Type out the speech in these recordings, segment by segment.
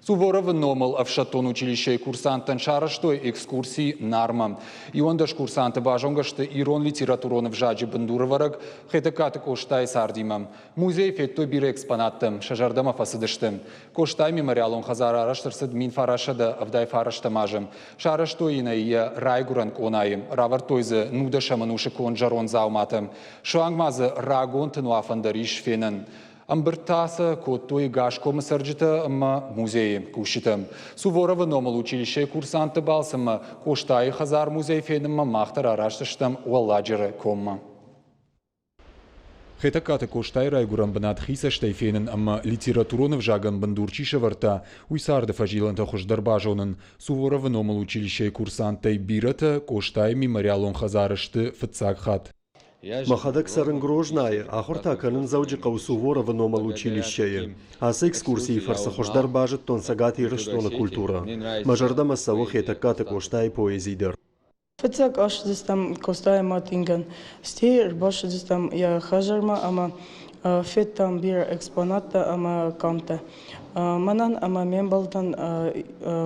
Суворовы номыл ӕфсӕддон училищейы курсанттӕн сарӕзтой экскурси Нармӕ. 11 курсанты базонгӕ сты ирон литературон ӕвзаджы бындурӕвӕрӕг Хетӕгкаты Къостайы цардимӕ. Музейы федтой бирӕ экспонаттӕ, сӕ зӕрдӕмӕ фӕцыдысты. Къостайы мемориалон хӕдзар арӕзт ӕрцыд 1979 азы. Сарӕзтой йын ӕй йӕ райгуырӕн къонайы, равӕрдтой дзы 19-ӕм ӕнусы конд зӕронд дзауматӕ. Суанг ма дзы рагон тынуафӕн дӕр ис фенӕн. Ӕмбырд та сӕ кодтой Газкомы цӕрджытӕ ӕмӕ музейы кусджытӕ. Суворовы номыл училищейы курсантты балц ӕмӕ Къостайы хӕдзар-музей фенынмӕ мах дӕр араст стӕм Уӕлладжыры коммӕ. Хетӕгкаты Къостайы райгуырӕн бынат хи цӕстӕй фенын ӕмӕ литературон ӕвзагӕн бындур чи сӕвӕрдта, уый царды фӕзилӕнтӕ хуыздӕр базонын. Суворовы номыл училищейы курсанттӕй бирӕтӕ Къостайы мемориалон хӕдзары сты фыццаг хатт. Мӕхӕдӕг цӕрын Грознайы, ахуыр та кӕнын Дзӕуджыхъӕуы Суворовы номыл училищейы. Ацы экскурсийы фӕрцы хуыздӕр базыдтон Цӕгат Ирыстоны культурӕ. Мӕ зӕрдӕмӕ цӕуы Хетӕгкаты Къостайы поэзи дӕр. Фыццаг ацыдыстӕм Къостайы мад-ингӕн, стӕй ӕрбацыдыстӕм йӕ хӕдзармӕ ӕмӕ федтам бирӕ экспонаттӕ ӕмӕ къамтӕ. Мӕнӕн ӕмӕ ме мбӕлттӕн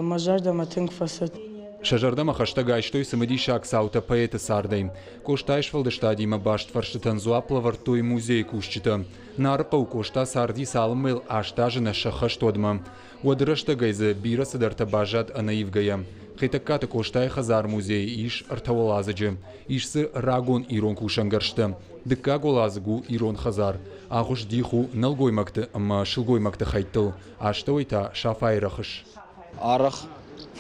мӕ зӕрдӕмӕ тынг фӕцыд. Сӕ зӕрдӕмӕ хӕстӕг айстой цымыдисаг цаутӕ поэты цардӕй. Къостайы сфӕлдыстадимӕ баст фӕрстытӕн дзуапп лӕвӕрдтой музейы кусджытӕ. Нарыхъӕуы Къоста царди, цалынмӕ йыл 8 азы нӕ сӕххӕст, уӕдмӕ. Уӕды рӕстӕгӕй дзы бирӕ цыдӕртӕ баззад ӕнӕивгӕйӕ. Хетӕгкаты Къостайы хӕдзар-музейы ис ӕртӕ уӕладзыджы. Ис дзы рагон ирон кусӕнгӕрзтӕ. Дыккаг уӕладзыг у ирон хӕдзар. Агъуыст дих у нӕлгоймӕгты ӕмӕ сылгоймӕгты хӕйттыл, астӕуӕй та Сафайы рӕхыс. Арӕх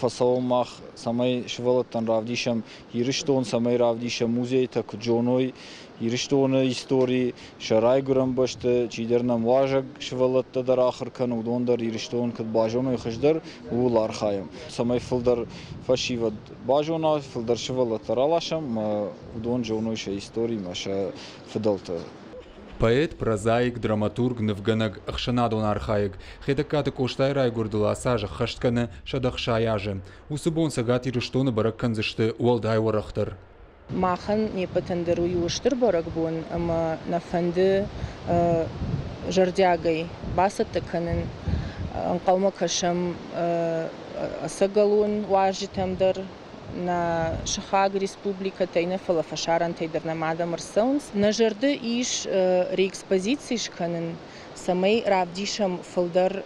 фӕцӕуӕм мах, цӕмӕй сывӕллӕттӕн равдисӕм Ирыстон, цӕмӕй равдисӕм музейтӕ, куыд зоной Ирыстоны истори, сӕ райгуырӕн бӕсты, чидӕр нӕм уазӕг сывӕллӕттӕ дӕр ахуыр кӕны, уыдон дӕр Ирыстон куыд базоной хуыздӕр, ууыл архайӕм. Цӕмӕй фылдӕр фӕсивӕд базона, фылдӕр сывӕллӕттӕ раласӕм, ӕмӕ уыдон зоной сӕ историмӕ, сӕ фыдӕлты. Поэт, прозаик, драматург, нывгӕнӕг, ӕхсӕнадон архайӕг Хетӕгкаты Къостайы райгуырдыл ацы аз ӕххӕст кӕны 160 азы. Уыцы бон Цӕгат Ирыстоны бӕрӕг кӕндзысты уӕлдай уӕрӕхдӕр. Махӕн не ппӕтӕн дӕр уый у стыр бӕрӕгбон ӕмӕ нӕ фӕнды зӕрдиагӕй бацӕттӕ кӕнын. Ӕнхъӕлмӕ кӕсӕм ӕцӕгӕлон уазджытӕм дӕр, нӕ сыхаг республикӕтӕй нӕ, фӕлӕ фӕсарӕнтӕй дӕр нӕм адӕм ӕрцӕуынц. Нӕ зӕрды ис реэкспозици скӕнын, цӕмӕй равдисӕм фылдӕр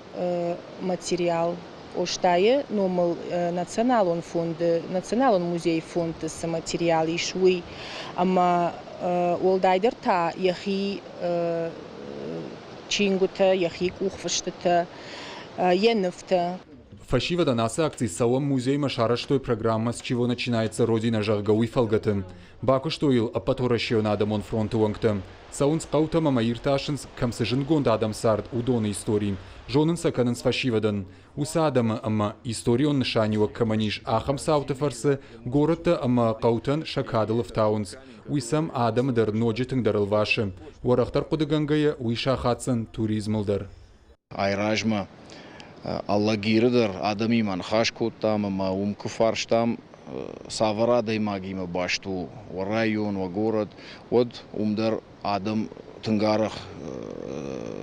материал Къостайы номыл националон фонды, националон музейы фондты цы материал ис, уый. Ӕмӕ уӕлдайдӕр та йӕхи чингуытӕ, йӕхи къухфыстытӕ, йӕ нывтӕ. Фӕсивӕдӕн ацы акци цӕуӕм музеймӕ сарӕзтой программӕ «С чего начинается Родина», зӕгъгӕ, уый фӕлгӕты. Бакуыстой йыл Ӕппӕтуӕрӕсейон адӕмон фронты уӕнгтӕ. Цӕуынц хъӕутӕм ӕмӕ иртасынц, кӕм цы зындгонд адӕм цард, уыдоны истори. Зонын сӕ кӕнынц фӕсивӕдӕн. Уыцы адӕмы ӕмӕ историон нысаниуӕг кӕмӕн ис, ахӕм цауты фӕрцы горӕттӕ ӕмӕ хъӕутӕн сӕ кадыл ӕфтауынц. Уый сӕм адӕмы дӕр ноджы тынгдӕр ӕлвасы. Уӕрӕхдӕр хъуыдыгӕнгӕйӕ, уый сахаддзӕн туризмыл дӕр. Айразмӕ Алагиры дӕр адӕмимӕ ныхас кодтам ӕмӕ уым куы фарстам, цавӕр адӕймагимӕ баст у уӕ район, уӕ горӕт, уӕд уым дӕр адӕм тынг арӕх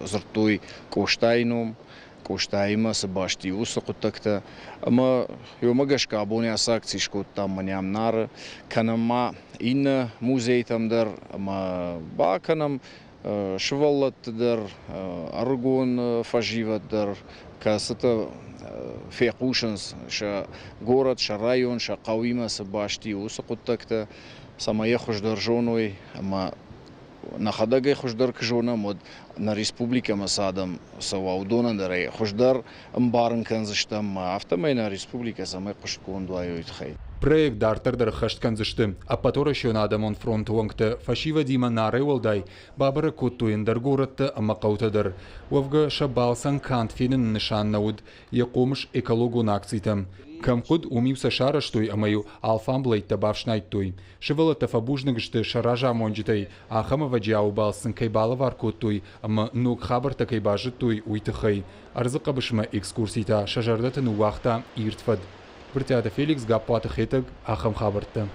дзырдтой Къостайы ном, Къостаимӕ цы баст и, уыцы хъуыддӕгтӕ. Ӕмӕ уымӕ гӕсгӕ абон ацы акци скодтам мӕнӕ ам Нары, кӕнӕм ма иннӕ музейтӕм дӕр ӕмӕ бакӕнӕм сывӕллӕтты дӕр, ӕрыгон фӕсивӕд дӕр, кӕцытӕ фехъусынц сӕ горӕт, сӕ район, сӕ хъӕуимӕ цы баст и, уыцы хъуыддӕгтӕ, цӕмӕй йӕ хуыздӕр зоной ӕмӕ нӕхӕдӕг ӕй хуыздӕр куы зонӕм, уӕд нӕ республикӕмӕ цы адӕм цӕуа, уыдонӕн дӕр ӕй хуыздӕр ӕмбарын кӕндзыстӕм, афтӕмӕй нӕ республикӕ цӕмӕй хъуыстгонд уа, уый тыххӕй. Проект дарддӕр дӕр ӕххӕст кӕндзысты. Ӕппӕтуӕрӕсеон адӕмон фронты уӕнгтӕ фӕсивӕдимӕ Нарӕй уӕлдай бабӕрӕг кодтой ӕндӕр горӕттӕ ӕмӕ хъӕутӕ дӕр. Уӕвгӕ сӕ балцӕн канд феныны нысан нӕ уыд, йӕ хъомыс экологон акцитӕм. Кӕм хъуыд, уым-иу сӕ сарӕзтой ӕмӕ-иу алфамблӕйттӕ бафснайдтой. Сывӕллӕттӕ фӕбузныг сты сӕ разамонджытӕй, ахӕм ӕвӕджиауы балц сын кӕй балӕвар кодтой ӕмӕ ног хабӕрттӕ кӕй базыдтой, уый тыххӕй. Ӕрдзы хъӕбысмӕ экскурситӕ сӕ зӕрдӕты ныууагъта ирд фӕд. Брытъиаты Феликс, Гаппуаты Хетӕг, ахӕм хабӕрттӕ.